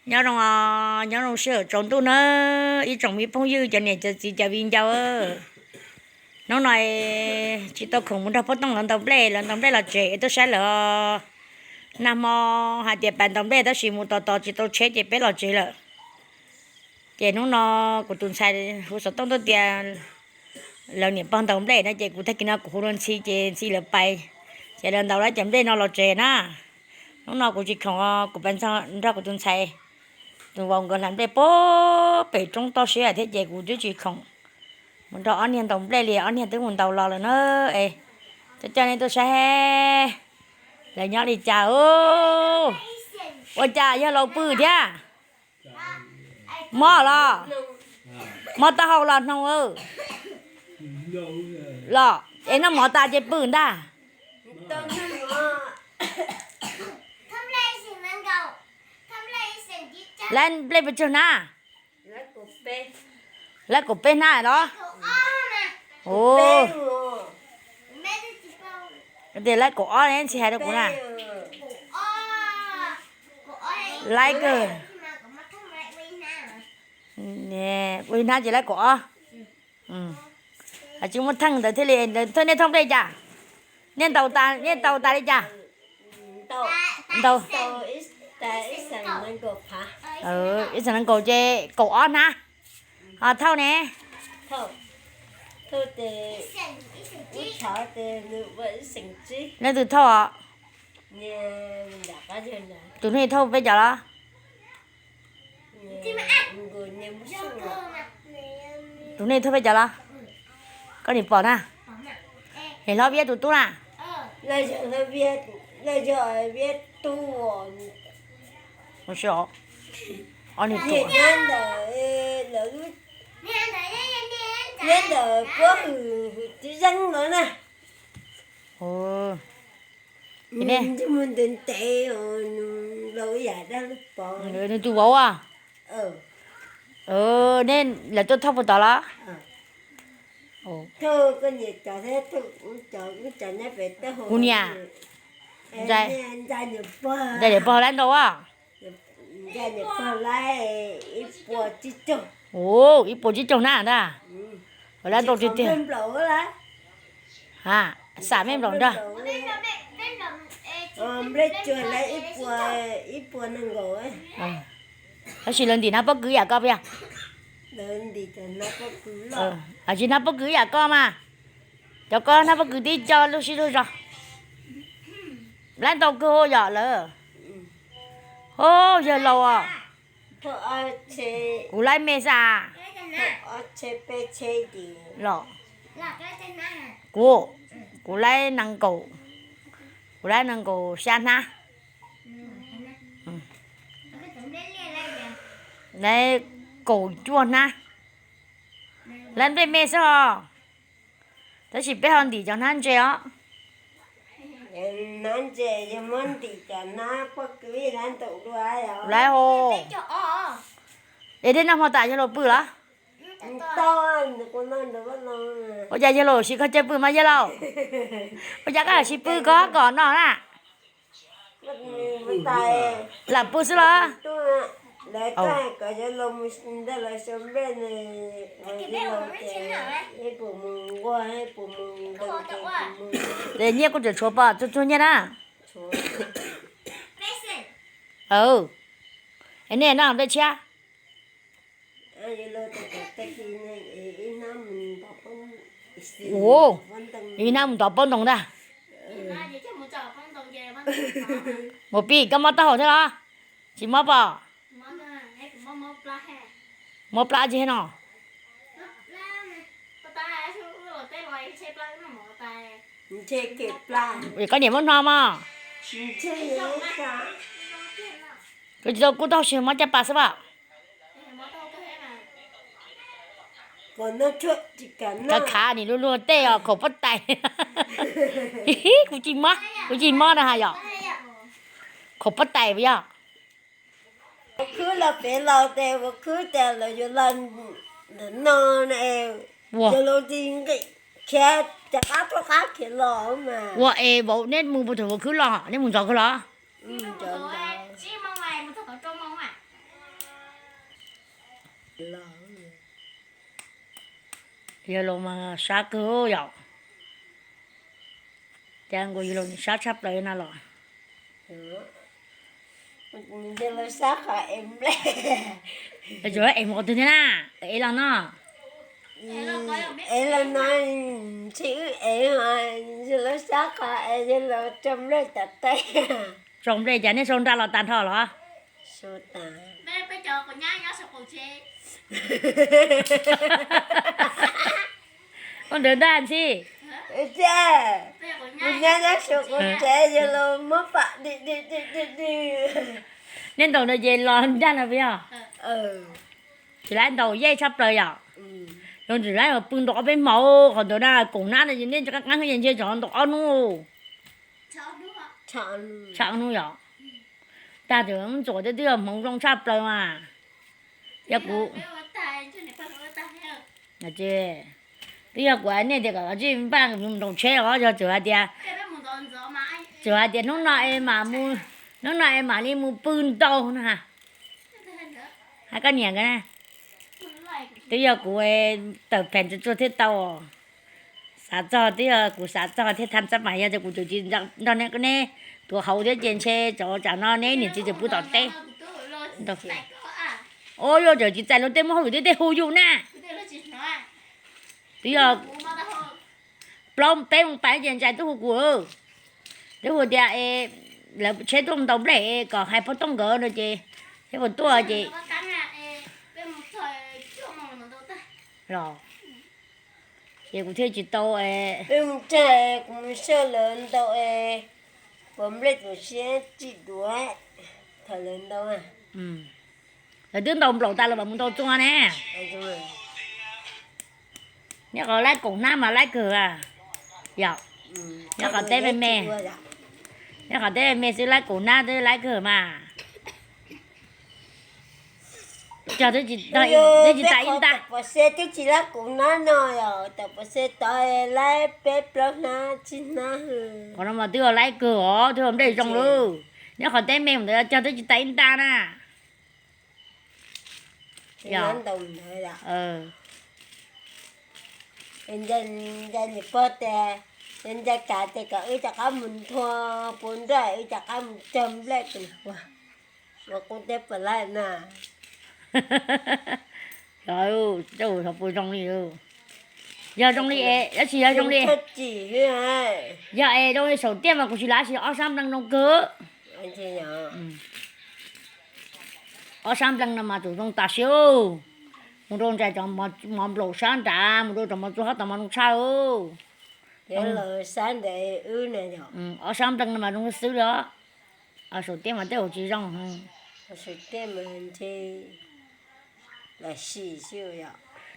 Nyob zoo, nyob zoo sij hawm tsaus ntuj na, ib tsoom me phooj ywg, cov niam cov txiv, cov viv ncaus. Hnub no tsis tau khoom mus nrog Phob Tooj lawv ntaus nplej, lawv ntaus nplej los tsev, tuaj saib lawv. Nag hmo hais tias pas ntaus nplej tab sis mus tos tos tsis tau tsheb ces peb los tsev lawm. Ces hnub no kuv tus ntxhais hu xov tooj tuaj tias lawv niam pog ntaus nplej no ces kuv tag kis no kuv hu rau Ntxhi ces Ntxhi lawv pais, ces lawv ntaus lawv cov nplej no los tsev na. Hnub no kuv tsis khoom, kuv pais nrog kuv tus ntxhais tus vauv nkawd hlais nplej puag pem roob toj siab thiab ces kuv twb tsis khoom mus nrog ob niag ntaus nplej li, ob niag twb mus ntaus los lawm na. Es coj coj nej tuaj saib lawv nyob li cas. Ua cas yawg laus pw thiab? Mob los? Mob taub hau los hnoos? Los es noj mov tas ces pw ntag. Lawv nplej pes tsawg hnab? Lawv kaum peb hnab los? Tias lawv kaum ob ne, Ntxhi hais rau kuv na. Lawv kaum, ua ib hnab ces lawv kaum ob. Tsis muaj theej ntawd thiaj li. Thawj nej thauj nplej cas? Nej ntaus tas, nej ntaus tas li cas? Ntaus ib xeem nees nkaum ces kaum ob hnab. Ho thauj ne? Leej twg thauj os? Tus nej thauj peb cov los? Tus nej thauj peb cov los? Koj niam pom na. Es hlob Viab tus tub na. Ob niag ruam. Nyob ntawm puab hwm tib zeej no na. Nws mus ntev ntev, nws laus ib yam dab lub pov. Nws tus vauv as. Nej lawv tuaj thauj puag tod los? Thauj koj niam cov thiab, kuv niam. Ntxhais niam pog lawv ntaus as. Ntxhais niam pog lawv ib puas tsib caug. Ub, ib puas tsib caug hnab ntag. Lawv ntaus tiag tiag. Ha, xam mej nplaum nrog. Nplej tsuag lawv ib puas, ib puas nees nkaum. Tab sis lawv ntim hnab pob kws yam koj puas yog? Tsis hnab pob kws yam koj mas. Cov koj hnab pob kws tib co lub sib lub zog. Lawv ntaus kawg yom lawv. Ho, yawg laus os. Kuv laib me xwb. Los, kuv, kuv laib nees nkaum, kuv laib nees nkaum xya hnab. Laib kaum cuaj hnab. Laib nplej me xwb os. Tab sis peb ho ntim cov hnab ntse os. Hnab ntse yog muab ntim cov hnab pob kws lawv ntaus dua. Lawv ho, es tej noj hmo tas yawg laus pw los? Ua cas yawg laus siv koj caw pw mas yawg laus? Ua cas koj siv pw koj kom noj na? Lam pw xwb los? Ces nyiaj kuj tseem tshuav pom txhua txhua nyiaj na. Nej noj nplej tshiab. Ua, ib hnab mus ntov pob ntoo ntag. Mus pib koj mob taub hau thiab los? Tsis mob pom? Mob plab tsis no. Koj niam muab hno mog. Koj tsis tau kub taub hau sis mob caj pas xwb pom. Khav khav nim luag luag tej os khaum pob tais. Kuv tsis mob, kuv tsis mob na has yom. Khaum pob tais puas yog? Khwb los pem los tes ua khwb tes lawv yuav los ntawm no na. Yog los tsis nqis khiav cov qab tuaj qab khiav los mas. Ua es vauv neb mus puag thaum vauv khwb los neb mus ntxov kawg los? Mus ntxov. Yawg laus mas sab kawg yom. Cas nkaus yawg laus sab tshaj plaws na los. Yawg laus sab qhov es nplej. Es mus qhov twg thiab na? Es los no. Es los no, tsis wb es, yawg laus sab qhov es yawg laus tso nplej tom teb. Tso nplej cas nej sau nra los tag nrho los? Ua ntawd ntag ntxhi. Kuv nyab nyob saum kuv tsev, yawg laus muab pam di di di di di. Nej ntaus ntawd ces los ntag no puas yog? Tsis laib ntaus yej tshaj plaws yom. Yog tsis laib pw ntaus ob peb hmos qhov ntawd na, koom hnab no nej qab qab ntshe tsov ntaus ob hnub. Tshaj ob hnub yom. Tag twb ntxuam twb yog hmoov zoo tshaj plaws mas. Yog kuv, twb yog kuv hais nej tias kom tsij npaj mus ntaus tsheb os, yog txawm hais tias, txawm hais tias hnub no es mam, hnub no es mam li mus pw ntaus no. Hais koj niam nkawd na, twb yog kuv tawm pheem tsuag tsuag thiaj tau. Xav txog twb yog kuv xav txog thiaj tham txaj mas, yog tias kuv tseem tsis nrog neb tuav hauv thiab ces ntshe tsov tsam no neb niam txiv tseem pw tom teb. Ua yog tseem tsis txais luag tej muab hauj lwm tej tej hu yus na. Twb yog plaub peb moos pais ces ntsais twb hu kuv, twb hu tias lawv tsheb tuaj ntaus nplej kom hais pog tooj nkawd no ces thiab puas tuaj ces los ces kuv thiaj tsis tau, peb mus txog kuv mus saib lawv ntaus, puas nplej tus siab tsis duav thaum lawv ntaus. Lawv twb ntaus nplaum tas lawm mam mus ntaus txua ne. Nyob qhov laib koom hnab mas laib kawg. Yom, nyob qhov teb me me, nyob qhov teb me me xwb laib koom hnab twb laib kawg mas. Cog twb tsis tas ib ntag. Pom se twb tsis laib koom hnab no yom, tam pom se tod laib peb plaub hnab tsib hnab. Qhov no mas twb laib kawg os, twb nplej zoo lawm. Nyob qhov teb me ntawd cog twb tsis tas ib ntag na. Ntaus ntawd, nca niam pog tias, nca kav tias kom wb rov qab mus nthua puv nroj, wb rov qab mus cog nplej tus ua qub teb puas laib na. Xyov puas zoo li, yog zoo li es, tab sis yog zoo li, yog es zoo li saum tiaj mas kuv tsis lav sis ob sab nplees zoo kawg. Ob sab nplees no mas tus zoo tas siab. Mus rau ntsais cov mov nplaum sab nrad, mus rau cov mov txua hab tod mas zoo tshaj. Ob sab nplees no mas zoo xwb li os. Saum tiaj mas tej zaum tsis zoo.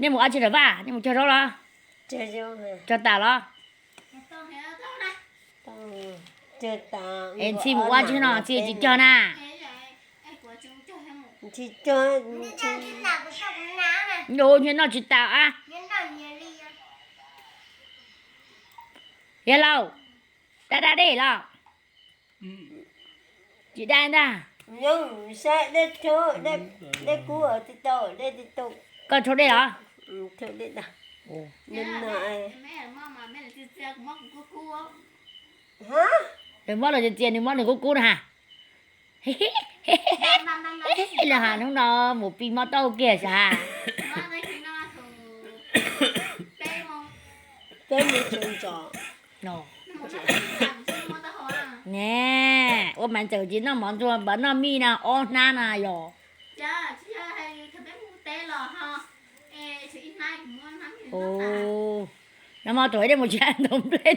Nej mus ua tsi lawm vaj, nej mus cog zaub los? Cog tas los? Es Ntxhi mus ua tsi no, Ntxhi tsis cog na. Nyob noj tsis tas a. Yog lauj, da da dej los? Tsis da ntag. Koj rhaub dej los? Nws mob los txias txias, nws mob nws kub kub na ha. Los ha hnub no mus pij mob taub hau kiag sav ha. Ne, ua mas ntxawm tsis noj mov ntxuag npam noj mij na ob hnab na yog. Nag hmo tuaj dej mus tsis ntaus nplej,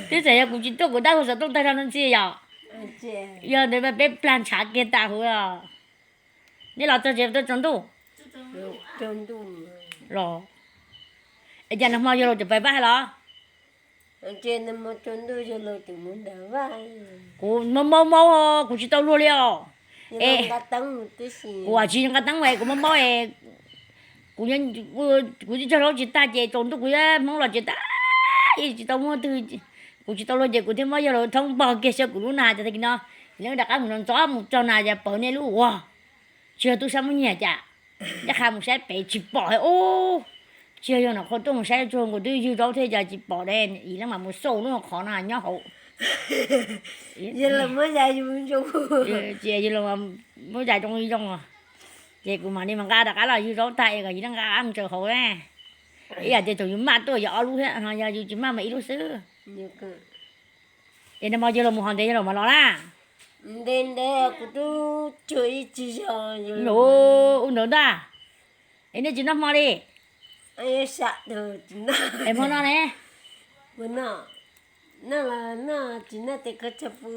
twb txawm yog kuv tsis tuaj kuv tab hu xov tooj tag zog no ntxhi yom. Yog ntawd mas peb plag ntshav kiag tas huv os. Nej los txog tsev tuaj tsaus ntuj los? Es cas nag hmo yawg laus tseem pais vaj los? Kuv maub maub, kuv tsis tau luag li os. Kuv tsis nqa teeb, kuv maub maub, kuv tsis cog zaub tsis tag ces tsaus ntuj kuv yuav hmoob los tsev tag, tsis tau muaj twg, kuv tsis tau luag ces kuv thiaj muab yawg laus thoob npog kiag xyaw kuv lub na, ces tag kis no rov qab mus ntxov mus txog na, yog pawg nej lub ua, tsis yog tub sab muab nyiag cas. Ncaj qha mus saib pem tsis pom ub. Tsis yog, yog nom qhuav tuaj mus saib tsuag nkaus twb ywg zaub thiab cas tsis pom li, yim leej mam mus xauj lub qhov no nyob hauv. Yog los muab zais zoo zoo os. Ces kuv mam li mas nqa rov qab los ywg zaub tag es kom yim leej nqa mus tsaws hauv na. Ib yam tias thaum yus maj tuaj yog ob lub thiab, yog yus tsis maj mas ib lub xwb. Es nag hmo yog los mus hos ntev yog los mas los na. Ntev ntev kuv twb tsuag ib tsis zog. Ub ntawd ntag. Es nej tsis noj hmo li? Hmo no ne? Noj los noj, tsis noj ces koj txhob pw.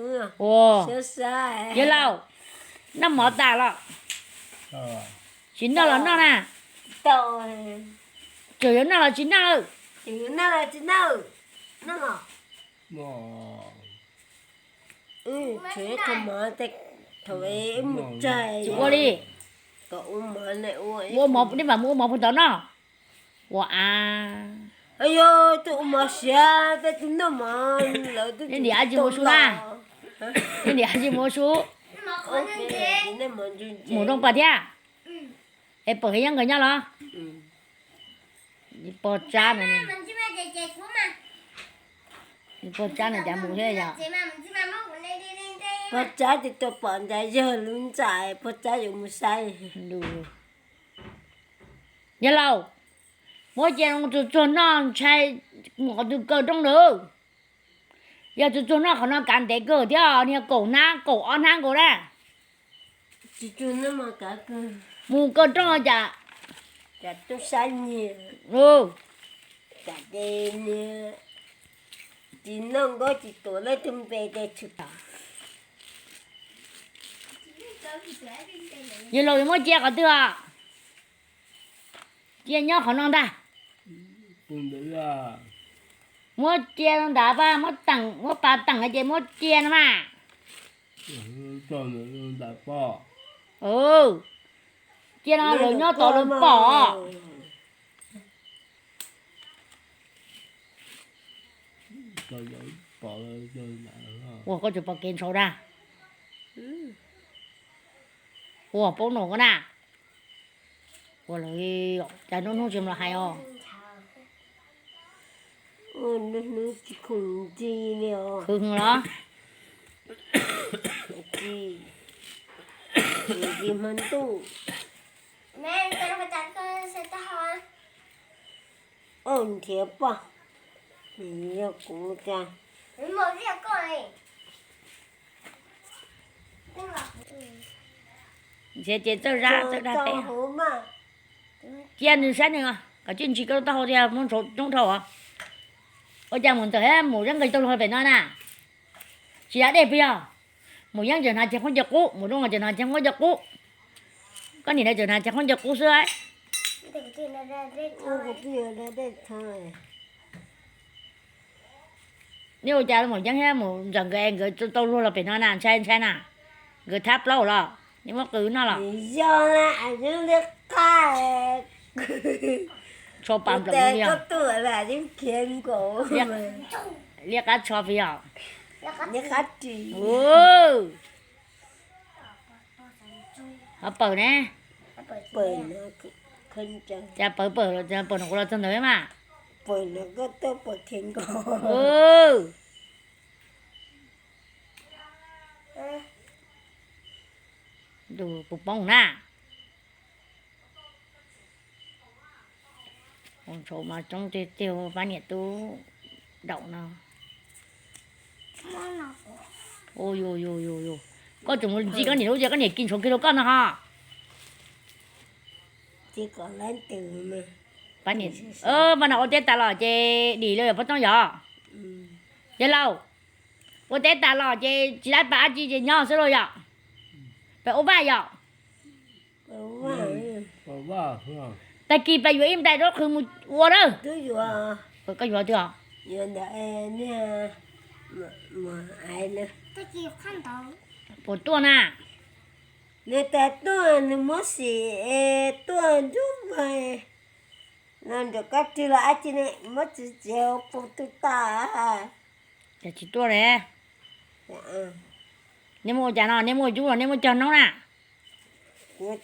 Yawg laus, noj mov tas los? Tsis noj los noj na. Tseem yuav noj los tsis noj? Tsis ua li. Ua mov, nej mam mus ua mov puag tod noj. Ua a. Yog twb ua mov siav, peb twb noj mov lawm, nej niam dab tsi mus ua su na? Nej niam dab tsi mus ua su? Mus rooj pog thiab. Es Pawg Yeeb nkawd nyob los? Pog Tsab na. Pog Tsab na cas mus thiab yog? Pog Tsab ces tuaj pom ntawd yog lub ntxa, Pog Tsab yuav mus saib. Yawg laus, muab cia tsuag tsuag noj ntshai mus qhov twg kaw rooj lawm. Yog tsuag tsuag noj qhov no kav ntev kawg thiab, niag kaum hnab kaum ob hnab nkaus na. Mus kaw rooj cas. Tsis noj nkaub tsis tuav leej twg npe ces tshwm tau. Yawg laus yuav muab cia qhov twg os? Cia nyob qhov no ntag. Muab cia ntawd, muab teem, muab pas teem ces muab cia no mas. Cia no lawv nyob tod lawv pom. Ua koj tsis pom kev ntshau dab. Ua poob no koj na. Ua lawm, cas hnub hnub tsis los hais os? Khwv hwv los? Nrhiav poj, yog kuv cas. Nrhiav ces txawj zab txawj dag teb. Cia nws saib nws, kom tsij ntsis koj taub hau thiab muab ntshauv coob dhau os. Ua cas mus ntxawm thiab mus zeeb nqis taug luag pem no na? Tsis da dej puas yog? Mus yeeb tseem hnav ceg khaub ncaws qub, mus rooj tseem hnav ceg khaub ncaws qub. Koj niam lawv tseem hnav ceg khaub ncaws qub xwb. Nej ua cas mus yeeb thiab mus ntxawm nkawd es nkawd tau luag los pem no na, ntshai ntshai na. Nkawd thab plaub los, nej muab qw noj los? Yog li qab, tsho pas nplaum li os. Liab qab tsho pes yog. Ho pawg ne? Cas pawg pawg, pawg no kuv los txog ntawd mas. Puas poob na? Ntshauv mas coob tiag tiag, pab niam tub daum no. Yus, yus, yus, koj tseem mus ntxig koj niam lub, koj niam kis ntshauv kiag rau koj no ho. Pab no ua teb tas los ces dim lawm yom Pov Tooj yom? Yawg laus, ua teb tas los ces tsis laib pas dab tsi ces nyob xwb lauj yom? Peb ua vaj yom? Tag kis peb yuav ib nplais zaub qhwv mus ua na. Koj yuav twg os? Puas tuaj na? Nws tas tuaj nws muab xim es tuaj ncuv npawg no nram kab rwg los dab tsi ne, muab txiav txiav ua puag twg tas. Cas tsis tuaj ne? Nej muaj ua cas no, nej muaj ua cub los nej muaj cog noob na? Es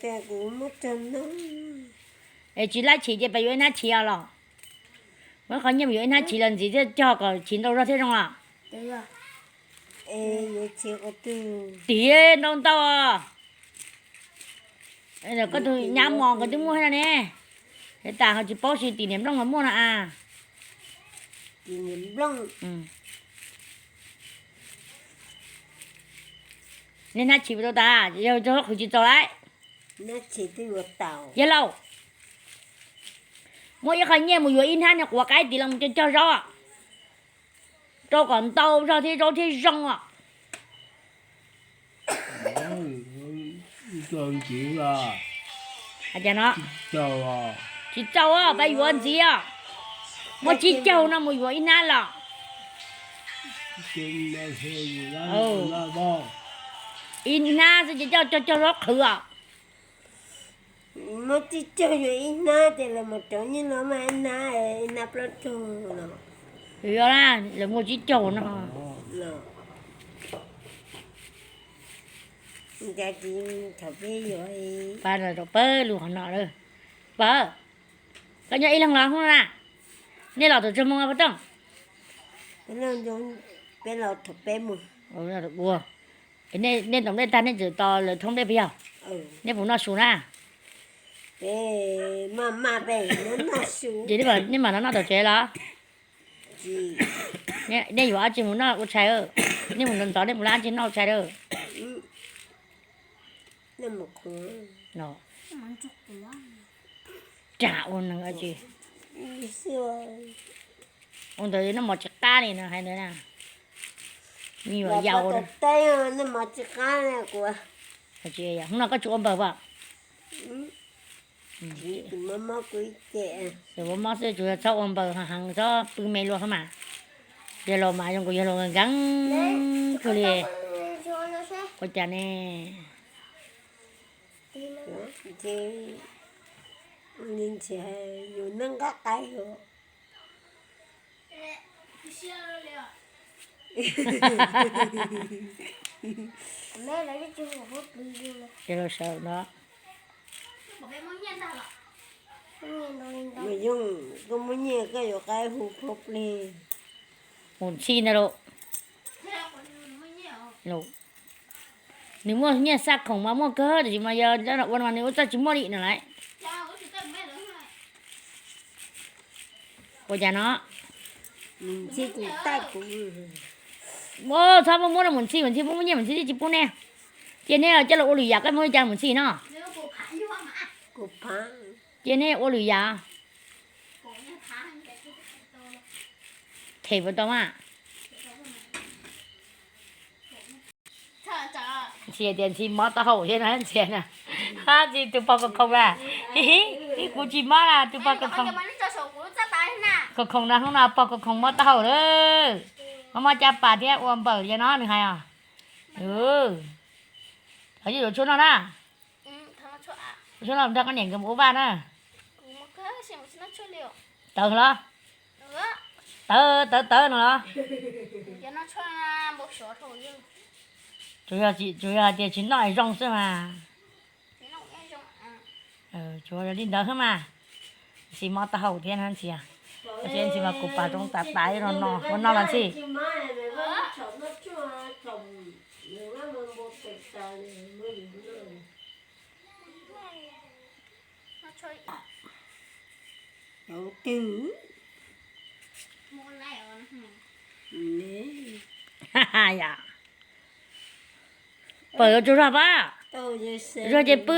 tsis laib chim ces peb yuav ib hnab chim os los? Muaj ib qho nyiaj mus yuav ib hnab chim los ntxiv thiaj cog kom chim ntau zog thiaj zoo los? Tim ntau ntau os. Koj tus nyab mos nkawd twb muaj thiab no ne. Es tas ho tsis paub xyov tim niam nplooj los muaj no a. Nej hnab chim puas tau tas, yog rau qhwv tsis txaus lawm. Yog lauj, muaj ib qho nyiaj mus yuav ib hnab niag quav qaib tid los mus cog cog zaub, rau kom ntau zog thiab zaub thiab zoo os. Hais tias no, tsis txaus, peb yuav ntxiv os. Muaj tsib caug no mus yuav ib hnab los? Ib hnab xwb ces coj cog cog zaub qhwv os. Muaj tsib caug yuav ib hnab ces lawv mus rauv nyiaj no mas ib hnab, ib hnab plaub caug no. Yog na, lawv muaj tsib caug no. Cas tsis thaum peb yuav. Pab no rau pawg lug qhov no lawm. Pawg, koj nyob ib leeg los hnub no na? Nej los thaum tsawg moos pog Tooj? Peb los thaum peb moos. Ua, nej tom dej tag nej tseem tos lawv thoob dej puas yog? Nej puas noj su na? Ces nej mam noj tom tsev los? Nej yuav dab tsi mus noj ua tshais? Nej mus ntxov ntxov nej puas noj dab tsi noj ua tshais lawm? Ram ua neeg dab tsi? Ua ntawd noj mov tsis qab li no hais ntawd na. Me nyuam yaus. Hnub no koj tsis ua npaws pom? Mob xwb, tsuas yog txhob ua npaws heev, txhob pw me luaj thiab mas. Yog los mas zoo nkaus yog los nkees kawg li. Ua cas ne? Yus nqaj qab yus. Ces los sawv no. Mus yoog, koj muaj nyiaj koj yuav qab hu phob plig. Mus ntxhi ntag lauj. Nws muaj nyiaj xa khoom mas muaj kawg, tiam sis mas yog ua mas nws ua txoj tsis muaj li no lawm. Ua cas no? Txhob muab muab rau mus ntxhi, mus ntxhi muaj muaj nyiaj mus ntxhi tsis pub nej. Cia nej coj los ua lwm yam, koj muab li cas mus ntxhi no. Cia nej ua lwm yam. Them puas tau mas? Ntxhi tias ntxhi mob taub hau thiab no ntxhi na. Hab ntxhi tus pog khoom khoom na. Kuv tsis mob na tus pog khoom khoom. Khoom khoom no hnub no pog khoom khoom mob taub hau lawm. Mob mob caj pas thiab ua npaws li no nws hais os. Thov yuav tshuaj noj na. Tshuaj noj nrog koj niam nkawd mus ua vaj na. Tawv los? Tawv tawv tawv no los? Tsuas yog hais tias tsis noj es zoo xwb mas. Tsuas yog li ntawd xwb mas. Ntxhi mob taub hau thiab ntxhi. Ntxhi mas kuv pas zoo tas tas no no ua no los ntxhi. Pawm los tsuag zog pab, zog ces pw.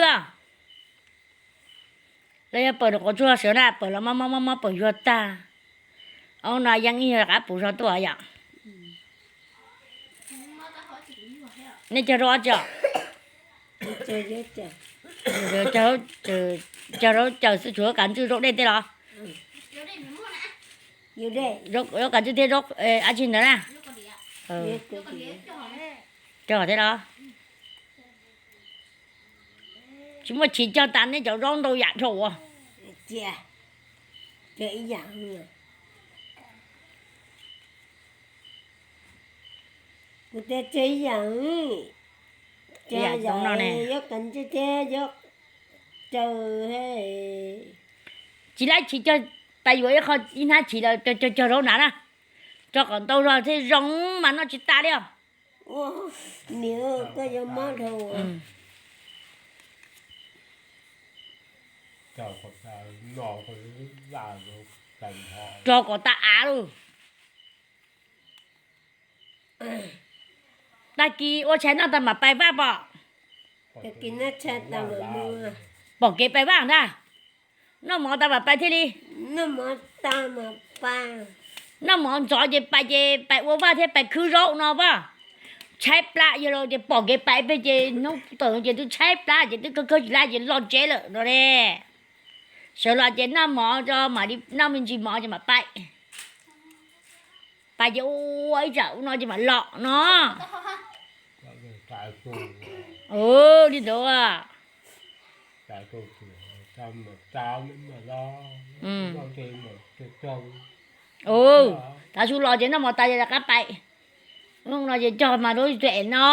Los yog pawm rau qhov tsuag sawv na, pawm los mob mob mob mob pawm yuag tag. Ob no yeej ib yog qab puv zog tuaj yom. Nej cog rau ob tsi os? Cog rau caws xwb, tsuas kav ntswj zaub dej tej los? Zaub kav ntswj thiab zaub dab tsi ntawd na. Cog thiab los? Tsis muaj chim cog tas nej cov zaub ntau yam dhau ua. Kuv tias cog ib yam, cog yam no ne, yuav kav ntswj thiab yuav Tsis laib chiv cog, tas yuav ib qho ib hnab chiv lawm cog cog zaub hnav na, tso kom ntau zog thiaj zoo mas noj tsis tas li os. Niam, koj yog mob dhau. Rau kom tas av lauj. Tag kis ua tshais noj tas mam pais Vaj pom. Pom kev pais Vaj ntag. Noj mov tas mam pais thiaj li. Noj mov ntxov ces pais ces pais ua Vaj thiab pais khwb zaub no Vaj. Tshaib plab yog los ces pom kev pais pem ces hnub tawm ces twb tshaib plab ces twb kawg kawg tsis laib ces los tsev lawm no ne. Sawv los ces noj mov tso mam li noj me ntsis mov ces mam pais. Pais ces ua ib tsam ub no ces mam los no. Li ntawd. Tav su los ces noj mov tas ces rov qab pais. Hnub no ces cog mas rau tuaj es no,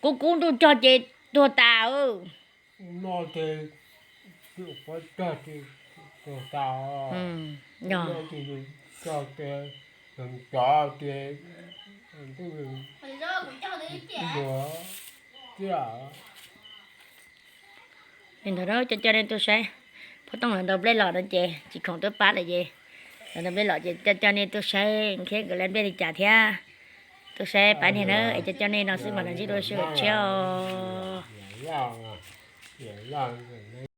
kub kub ntuj cog ces tuag tas. Li ntawd coj coj nej tuaj saib, phob tooj los ntaus nplej los no ces tsis khoom tuaj pab lawm ces, los ntaus nplej los ces coj coj nej tuaj saib Nkhib nkawd lawv nplej li cas thiab. Tuaj saib pab niag na es coj coj nej no xwb mas los ntsib dua sij hawm tshiab os.